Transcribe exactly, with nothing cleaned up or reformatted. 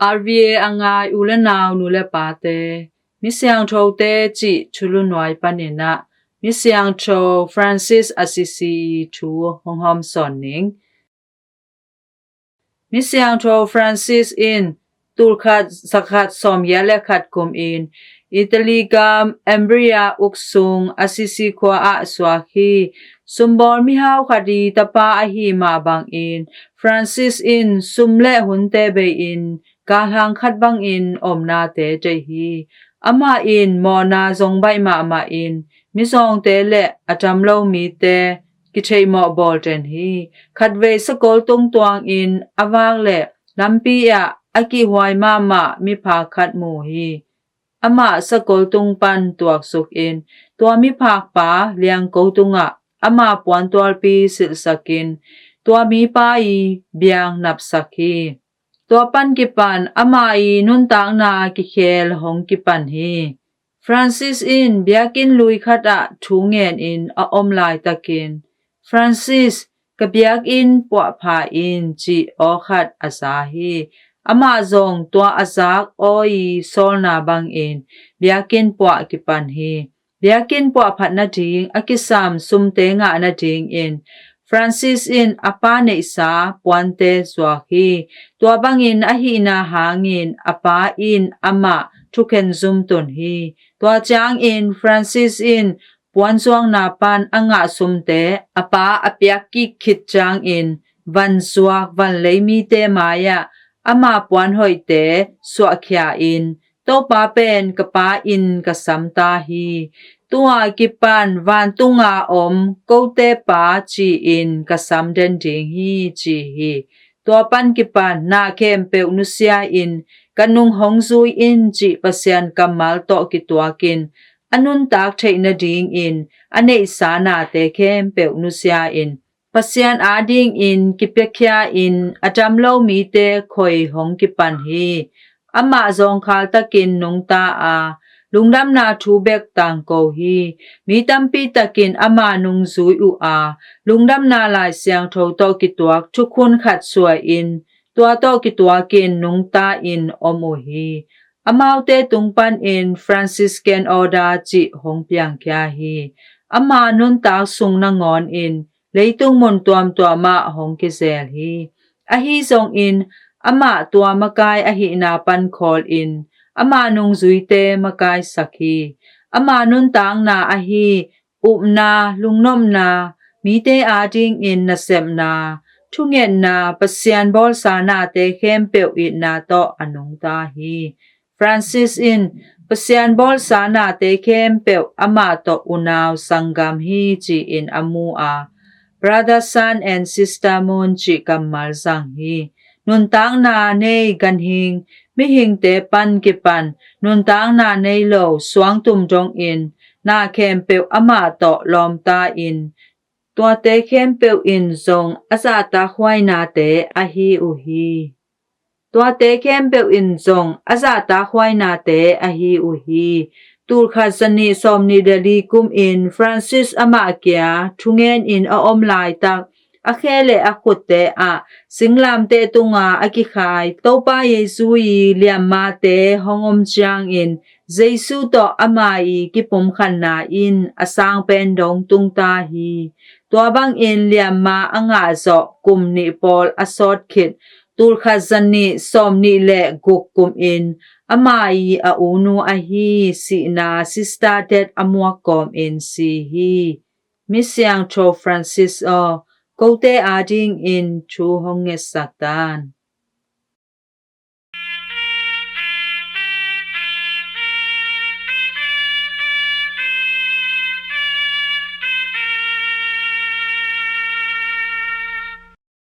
R V A a ngai u le nau, nu le pate, mi siangthote cih thulu nuai panin ah mi siangtho Francis Assisi thu hong hawmsawn ning. Mi siangtho Francis in tulkhat zakhat sawmgiat le khat kum in Italy gam Umbria uk sung Assisi khua ah suak hi. Sumbawl mihau khat i tapa ahi mah bangin Francis in sum le hunte bei in galhang khat bangin omnate tei hi. Amah in mawhna zong baih mahmah in mizawngte le a tam lo mite kitheihmawh bawl ten hi. Khatvei sakol tung tuangin a vak le lampi ah a kihhuai mahmah miphak khat mu hi. Amah sakol tung pan tuaksuk in tua miphakpa liangko tungah ama puantualpi silhsakin tua mipa i biang napsak hi. Tua pan kipan ama i nuntakna kikhel hong kipan hi. Francis in biakinn lui khat ah thu ngen in a om laitakin, "Francis, ka biakinn puahpha in," cih aw khat a za hi. Amah zong tua a zak aw i sawlna bangin biakinn puah kipan hi. Biakinn puahphat nading a kisam sumte ngah nadingin Francis in a pa neihsa puante zuak hi. Tua bangin a hihna hangin a pa in amah thukhen zum tun hi. Tua ciangin Francis in puanzuakna pan a ngah sumte a pa a piak kik khit ciangin vanzuak vanlei mite mai-ah ama puanhoihte suahkhia in, "Topa pen ka pa in ka sam ta hi. Tua kipan vantunga om kote pa ci-in ka sam den ding hi," ci hi. Tua pan kipan na khempeuh nusia in, "Ka nung hong zui in," cih Pasian kammal tawh kituakin a nuntak theih nadingin a neihsa nate khempeuh nusia in Pasian adingin kipiakhia in a tam lo mite khoi hong kipan hi. Amah zawngkhal takin nungta a, lungdamna thu bek tangko hi. Mi tampi takin ama nungzui uh a, lungdamna Lai Siangtho tawh kituak thukhun khat suai in tua tawh kituakin nungta in om uh hi. Amaute tung panin Franciscan Order cih hong piangkhia hi. Ama nuntak sung nangawn in leitung mun tuamtuam ah hong kizel hi. Ahi zongin amah tua makai ahihna pan khawl in ama nungzuite makaisak hi. Ama nuntakna ahi upna, lungnopna, mite adingin nasepna, thungetna, Pasian bawlsa nate khempeuh itna tawh a nungta hi. Francis in Pasian bawlsa nate khempeuh amah tawh unau sanggam hi ci-in a mu a, Brother, Son and Sister Moon cih kammal zang hi. Nuntakna nei ganhing mihingte pan kipan nuntakna nei lo suangtum dongin na khempeuh amah tawh lawmta in, tuate khempeuh in zong a zahtakhuai nate ahi uh hi. Tuate khempeuh in zong a zahtakhuai nate ahi uh hi. Tulkhat zanih sawmnih le li kum in Francis amah kia thungen in a om laitak a khe le a khutte ah singlamteh tunga a kikhai Topa Jesu i liammate hong om ciangin Jesu tawh ama i kipumkhatna in a sang pen dong tungta hi. Tua bangin liamma a ngah zawh kum nih pawl a sawt khit tulkhat zanih sawmnih le guk kum in ama i a unu ahi sihna Sister Death a muak kawmin si hi. Mi Siangtho Francis aw, kote adingin thu hong ngetsak tan.